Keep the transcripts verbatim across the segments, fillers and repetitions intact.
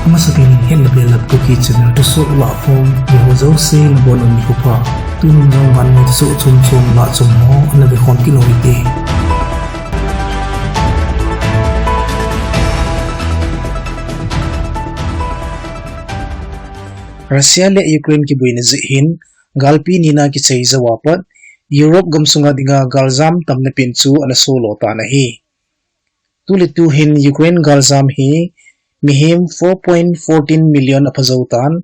Amasapen in hetna belap Kuki channel thusoh lahkhom, miho jouse nabonun nikho pha. Tun jong vannoi thusoh chomchom lahchom ho ana vekhom kit u hite. Russia le Ukraine kiboina jeh hin, galpi nina kichai jou a pat, Europe gamsunga dinga galjam tamna pen chu ana solo tan ahi. Tule tu hin Ukraine galjam hi mihem four point fourteen million apha jou tan,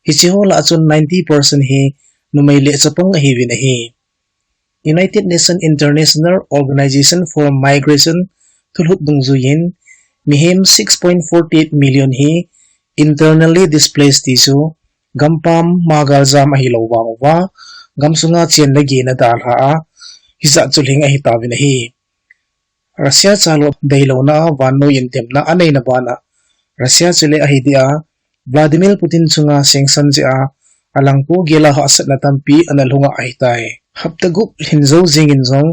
hiche ho lah a chun ninety percent hi numei le chapang ahiuvin ahi. United Nations International Organization for Migration thulhut dungjuiyin mihem six point four eight million hi internally displaced ti chu gampam ma galjam ahilou vang uva gamsunga chenna gena dalha a hijat chu lhing ahitauvin ahi. Russia chalou deilouna a vannoi indemna aneina bana Russia chule ahi dia Vladimir Putin chunga sanction jeh a alangpu gela hahsatna tampi ana lhunga ahitai. Hapta gup lhin jou jengin jong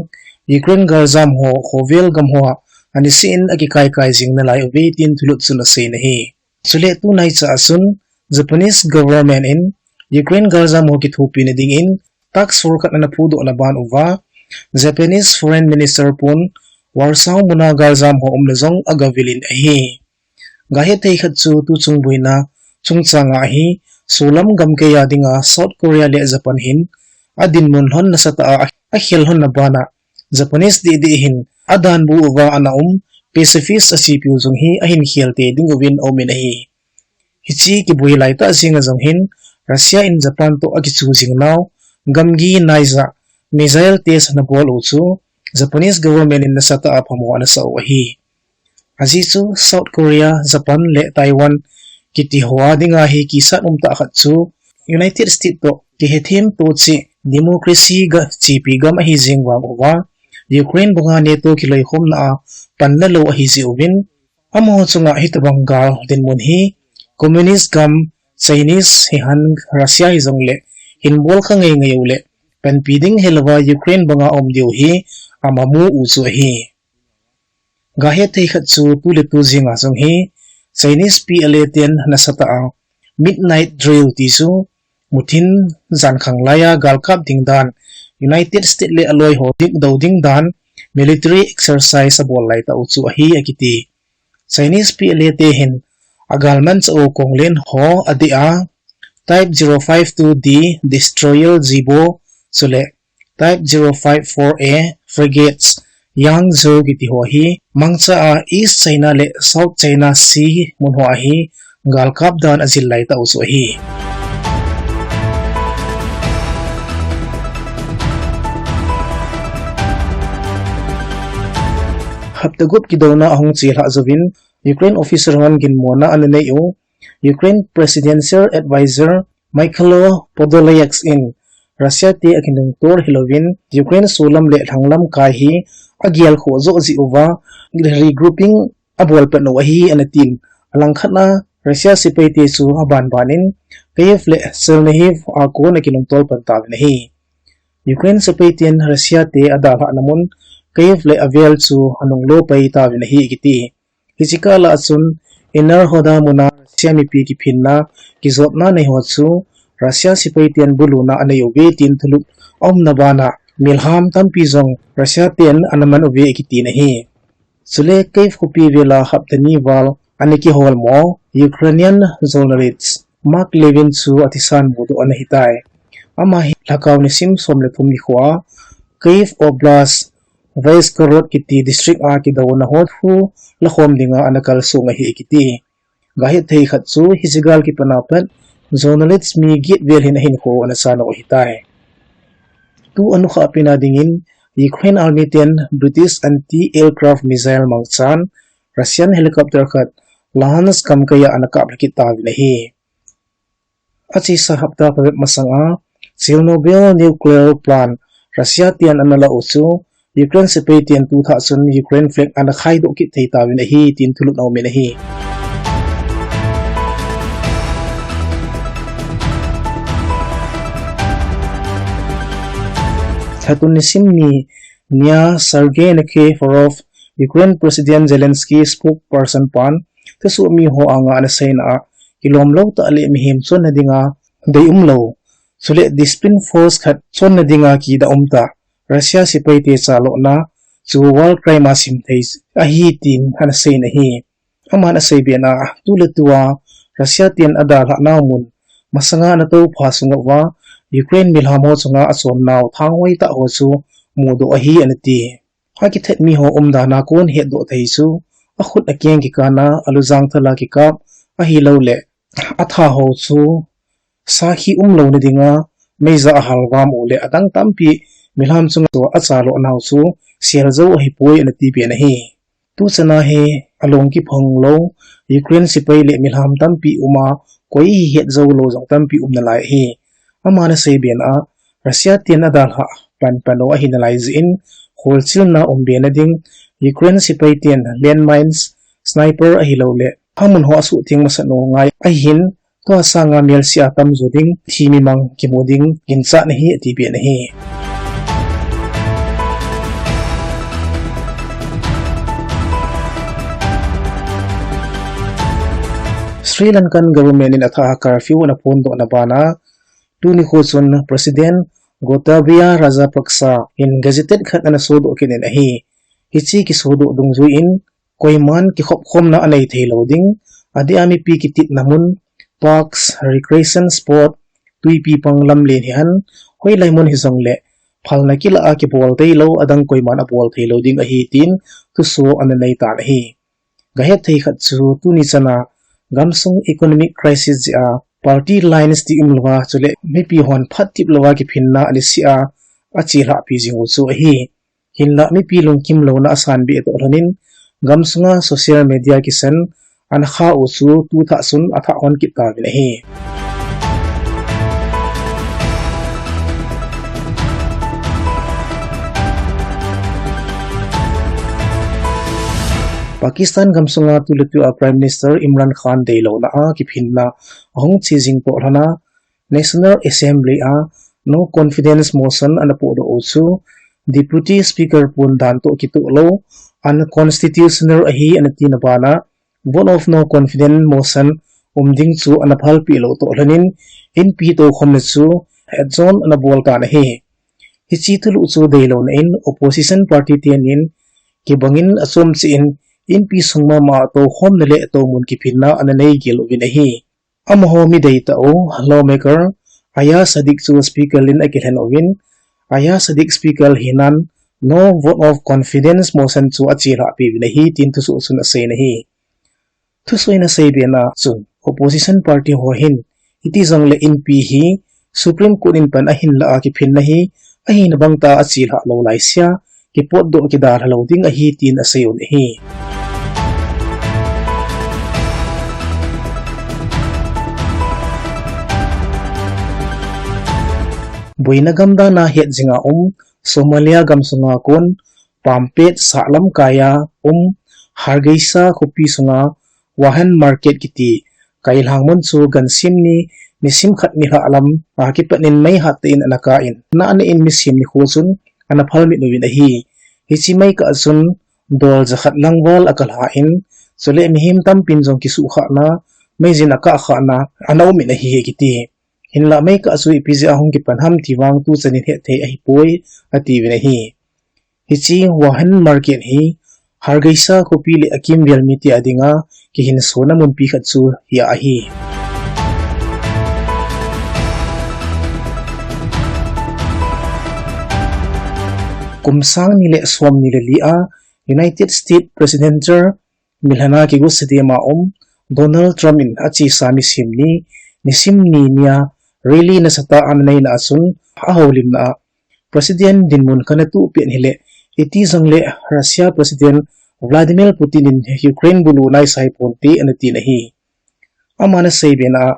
Ukraine galjam ho khovel gam hoa aniseh in akikaikai jing nalai uve tin thulhut chun aseiyin ahi. Chule tunaicha a chun Japanese government in Ukraine galjam ho kithopina dingin task force khat ana phudohna ban uva Japanese Foreign Minister pun Warsaw muna galjam ho umna jong agavilin ahi. Gahet thei khat chu tuchung boina chungchanga hi solam gamkeiya dinga South Korea le Japan hin adinmun lhon nasatah a akhel lhonna bana Japanese dehdeh hin adanbu uva ana um pacifist achepiu jong hi ahin khel tei ding uvin aumin ahi. Hiche kiboi laitah jenga jong hin Russia in Japan toh akichu jing nau gamgi naija missile test anabol u chu Japanese government in nasatah a phamo anasah u ahi. Ajeh chu South Korea, Japan le Taiwan kiti hoa dinga hi kisat umtah khat chu United States toh kihethem toh cheh democracy ga chepi gam ahi jeng vang uva Ukraine banga NATO kiloikhomna a panna lou ahi jeh uvin amaho chunga hitobang gal dinmun hi communist gam Chinese hihen Russia hijongle hin bol kha ngeingei uleh panpi ding helouva Ukraine banga um diu hi amamu u chu ahi. Gahet thei khat chu tule tu jenga jong hi Chinese PLA ten nasatah a midnight drill ti chu muthin jankhang laiya galkap ding dan United States le aloiho dingdou ding dan military exercise abol laitah u chu ahi akiti. Chinese PLA te hin agalmanchah u konglen ho adeh a Type zero five two D destroyer Zibo chule Type zero five four A frigates Yangzhou kiti ho hi mangcha a East China le South China Sea mun hoa hi galkap dan ajil laitah u chu ahi. Hapta gup kidouna ahung chelhah jouvin Ukraine officer hon ginmona ananei u Ukraine Presidential Advisor Mykhailo Podolyak in Russia te akinungtol hilouvin Ukraine solam le lhanglam kai hi agelkhoh joh jeh uva regrouping abolpat u ahi anatin, alangkhat a Russia sepaite chu abanban in Kyiv le Chernihiv a kon akinungtol pan tauvin ahi. Ukraine sepaiten Russia te adalhahna mun Kyiv le avel chu anunglo pai tauvin ahi akiti. Hiche kah lah a chun Enerhodar muna Russia mipi kiphinna kijotna neiho chu Russia sepaiten buluna anei uve tin thulhut aumna bana milham tampi jong Russia ten anaman uve akitin ahi. Chule Kyiv khopi vela hapta ni val ana kiholmo Ukrainian journalist Mark Levin chu athisan mudoh anahitai. Ama hi lhakao nisim som le thum nikhoa Kyiv Oblast Vyshgorod kiti district a kidouna ho thu lakhom dinga anakalsong ahi akiti. Gahet thei khat chu hiche gal kipana pat journalist mi get vel hin ahinkho anachan u ahitai. Tu anukhah pena dingin Ukraine Army ten British anti-aircraft missile mangchan Russian helicopter khat Luhansk gamkaiya anakap lhakit tauvin ahi. Achesa hapta phabep masanga Chernobyl nuclear plant Russia ten analah u chu Ukraine sepaiten tuthah chun Ukraine flag anakhaidoh kit thei tauvin ahi tin thulhut aumin ahi. Lhatun nisim ni nia Sergei Nikiforov, Ukraine President Zelensky spokesperson pan thusoh miho anga anaseina a, kilom lou tah le mihem chonna dinga dei umlou, chule discipline force khat chonna dinga kidah umtah Russia sepai te chalona chu war crime a simthei ahi tin ana seiyin ahi. Aman asei bena, tuletua Russia ten adalhah nau mun masanga ana toupha sunguva Ukraine milham ho chunga achonnau thanghoi tah ho chu mudoh ahi anati. Akithat miho umdan a kon hetdoh thei chu akhut akeng kikana alujang thala kikap ahilouleh atha ho chu sakhi umlouna dinga meija ahalvam uleh adang tampi milham chunga achalonau chu seljou ahipoi anati bena ahi. Tuchana hi along kiphong lou Ukraine sepai le milham tampi uma koi hi hetjou lou jong tampi umnalai ahi. Aman asei bena, Russia ten adalhah panpan u ahinalai jeh in, holchilna um bena ding, Ukraine sepai ten landmines, sniper ahilouleh hamun ho asuhtheng masat u ngai ahin, tua sanga melse a tamjo ding, thi mimang kimu ding ginchat ahi ati bena ahi. Sri Lankan government in athah a curfew ana phondohna bana, tuni kho chun President Gotabaya Rajapaksa in gazetted khat ana sodoh kit in ahi. Hiche kisodoh dungjuiyin, koiman kikhopkhomna anei theilou ding, adeh a mipi kititna mun, parks, recreation spot, twipi pang lamlen hihen, hoilai mun hijongleh phalna kilah a kibol theilou, adang koiman abol theilou ding ahi tin thuso ana neitan ahi. Gahet thei khat chu tuni chana gamsung economic crisis jeh a party lines ti umlouva, chuleh mipi hon phatthip louva kiphinna anise a, achelhahpi jing u chu ahi. Hinlah mipi lungkim louna asanbeh toh lhonin, gamsunga social media kisan ana kha u chu tuthah chun athah hon kit tauvin ahi. Pakistan gamsunga tuletua Prime Minister Imran Khan deilouna a kiphinna ahung che jing toh lhona, National Assembly a no confidence motion ana pohdoh u chu Deputy Speaker pon dan toh kitoh lou, unconstitutional ahi ana tina bana, vote of no confidence motion um ding chu ana phalpeh lou toh lhonin, inpi toukhomna chu adjourn ana bol tan ahi. Hiche thulhuh chu deilouna in opposition party tenin kibangin achom cheh in, inpi sung mama a toukhomna le toumun kiphinna ana neigel uvin ahi. Amaho midei tah u lawmaker Aiyaz Sadiq chu Speaker in akilhen uvin, Aiyaz Sadiq Speaker hinan no vote of confidence motion chu achelhahpi uvin ahi tin thuso chun aseiyin ahi. Thuso in asei bena chun opposition party ho hin hiti jongleh inpi hi Supreme Court in pan ahin lah a kiphinna hi ahina bangtah a achelhah lou laisea kipotdoh kidalha lou ding ahi tin asei un ahi. Boina gamdana het jinga um Somalia gamsunga kon Pampet sahlam kaia um Hargeisa khopi sunga Wahan Market kiti kailhang mun chu gansim ni nisim khat nilhah lam a kipat in mei hat tah in ana kah in, nahna in misim nikho chun ana phalmit uvin ahi. Hiche meikah chun dol jakhat lang val akal hah in, chule mihem tampin jong kisuhkhahna, meijin akahkhahna ana um in ahi akiti. Hinlah meikah chu ipi jeh a hung kipan ham ti vang tuchan in hetthei ahipoi atiuvin ahi. Hiche Wahan Market hi Hargeisa khopi le akimvel mite a dinga kihinsona munpi khat chu hia ahi. Kum sang ni le som ni le li a United States Presidential milhana kigot stadium a um Donald Trump in achesa misim ni, nisim ni nia rally nasatah a ana neina a chun ahoulimna a President dinmun kana tuh pen hileh, iti jongleh Russia President Vladimir Putin in Ukraine bulu naisai ponte ana tin ahi. Aman asei bena,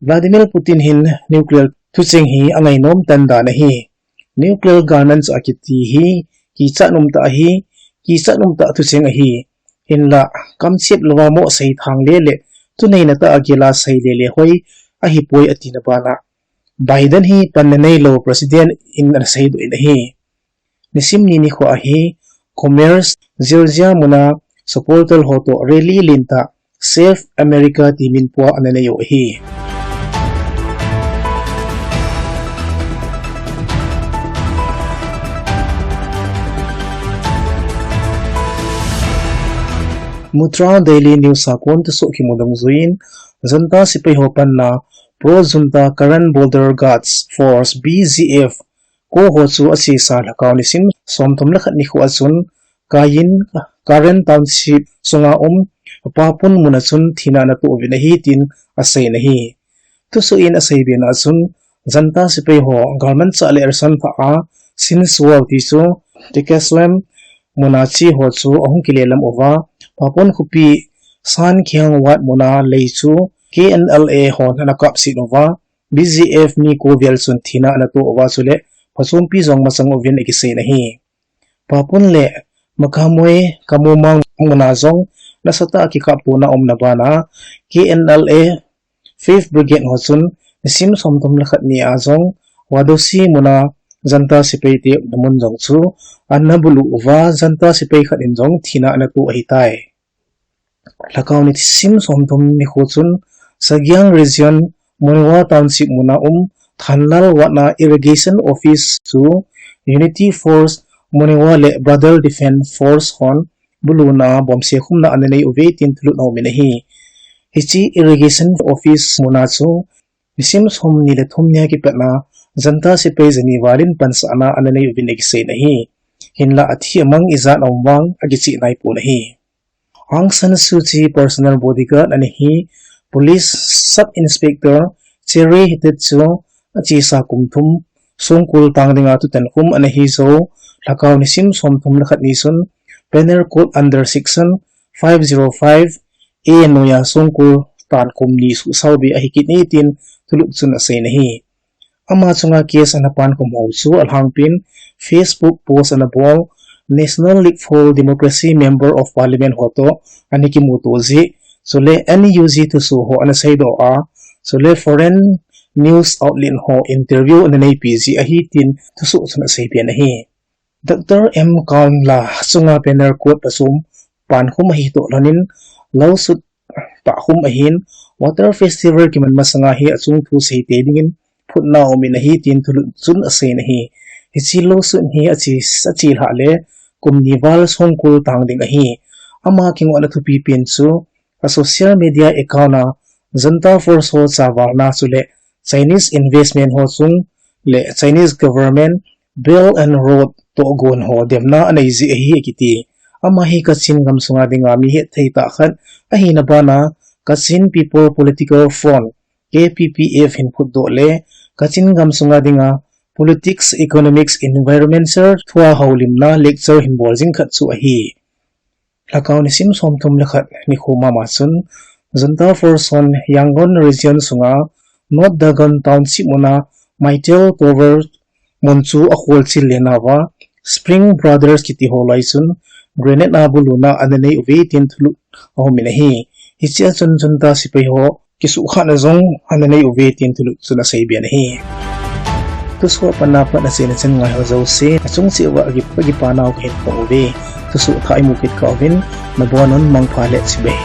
Vladimir Putin hin nuclear thucheng hi angainom tan dan ahi. Nuclear garnance akiti hi kichat umtah ahi, kichat umtah thucheng ahi. Hinlah kamchep louva mo seithang lele, thuneina tah a gila sei lele hoi ahipoi atina bana, Biden hi panna neilou President in ana seidoh in ahi. Nisim ni nikho ahi, Commerce, Georgia muna supporter ho toh rally lentah Save America ti min pua ana nei u ahi. Muttra Daily News a kon thusoh kimu dungjuiyin, Junta sepai ho panna Pro Junta Karen Border Guards Force, B G F, corps ho chu achesa lhakao nisim somthum le khat nikho a chun Kayin, Karen Township sunga um Papun muna chun thina ana toh uvin ahi tin asei in ahi. Thusoh in asei bena chun, Junta sepai ho galmanchah le arsang pha a Sinswar ti chu Tikeslem muna che ho chu ahung kile lam uva, Papun khopi Sankhiang Ward muna lei chu K N L A hon ana kapsit uva, B G F mi ko vel chun thina ana toh uva chule phachompi jong machang uvin akisei in ahi. Papun le Makamoi Kamumang muna jong nasatah a kikaptona aumna bana K N L A Fifth Brigade ho chun nisim somthum le khat ni a jong Wadosi muna Junta sepai te umna mun jong chu ana bulu uva Junta sepai khat in jong thina ana toh ahitai. Lhakao nisim somthum nikho chun Sagiang Region, Moniwa Township muna um Thanlal Ward na Irrigation Office chu Unity Force, Moniwa le Brother Defense Force hon buluna bomse khumna ana nei uve tin thulut aumin ahi. Hiche Irrigation Office muna chu nisim somni le thum nia kipatna Junta sepai jani valin pansahna ana nei uvin akisei in ahi. Hinla athi amang ijat aum vang akicheh naipon ahi. Aung San Suu Kyi personal bodyguard ana hi Police Sub Inspector Cherry Hitet chu achesa kum thum songkul tang dinga thutan khum ana hi jou lhakao nisim somthum le khat ni chun penal code under section five zero five A noiya songkul tan kum ni suhsao be ahi kit e tin thulut chun asei in ahi. Ama chunga case ana pankhum ho chu alhangpin Facebook post ana bol, National League for Democracy Member of Parliament ho toh ana kimuto jeh, chule N U G thusoh ho ana seidoh a, chule foreign news outlet ho interview ana neipi jeh ahi tin thusoh chun asei ben ahi. Doctor M Kaun la chunga penal code pachom pankhum ahi toh lhonin, lawsuit pahkhum ahin, Water Festival kiman masanga hi achung thu seite dingin phutna aumin ahi tin thulut chun asei in ahi. Hiche lawsuit hi ache, ache lhah le kum ni val songkul tang ding ahi. Ama kingohna thupi pen chu a social media account a Junta Force ho chavalna chule Chinese investment ho chung le Chinese government Belt and Road tohgon ho demna anei jeh ahi akiti. Ama hi Kachin gamsunga dinga mi hetthei tah khat ahina bana Kachin People Political Front, K P P F hin phutdoh le Kachin gamsunga dinga politics, economics, environmental thua houlimna lecture hin bol jing khat chu ahi. Lhakao nisim somthum le khat nikho mama chun Junta Force hon Yangon Region sunga North Dagon Township muna Mytel Tower mun chu akholchil le nauva Spring Brothers kiti ho lai chun grenade a buluna ana nei uve tin thulut aumin ahi. Hichea chun Junta sepai ho kisuhkhahna jong ana nei uve tin thulut chun asei ben ahi. Thusoh a pat na pat a chena chan ngai ho jouse, achung cheh uva aki, akipa nau kahin phong uve. Thusoh thah imu kit kah uvin, nabonun mangpha le chibai.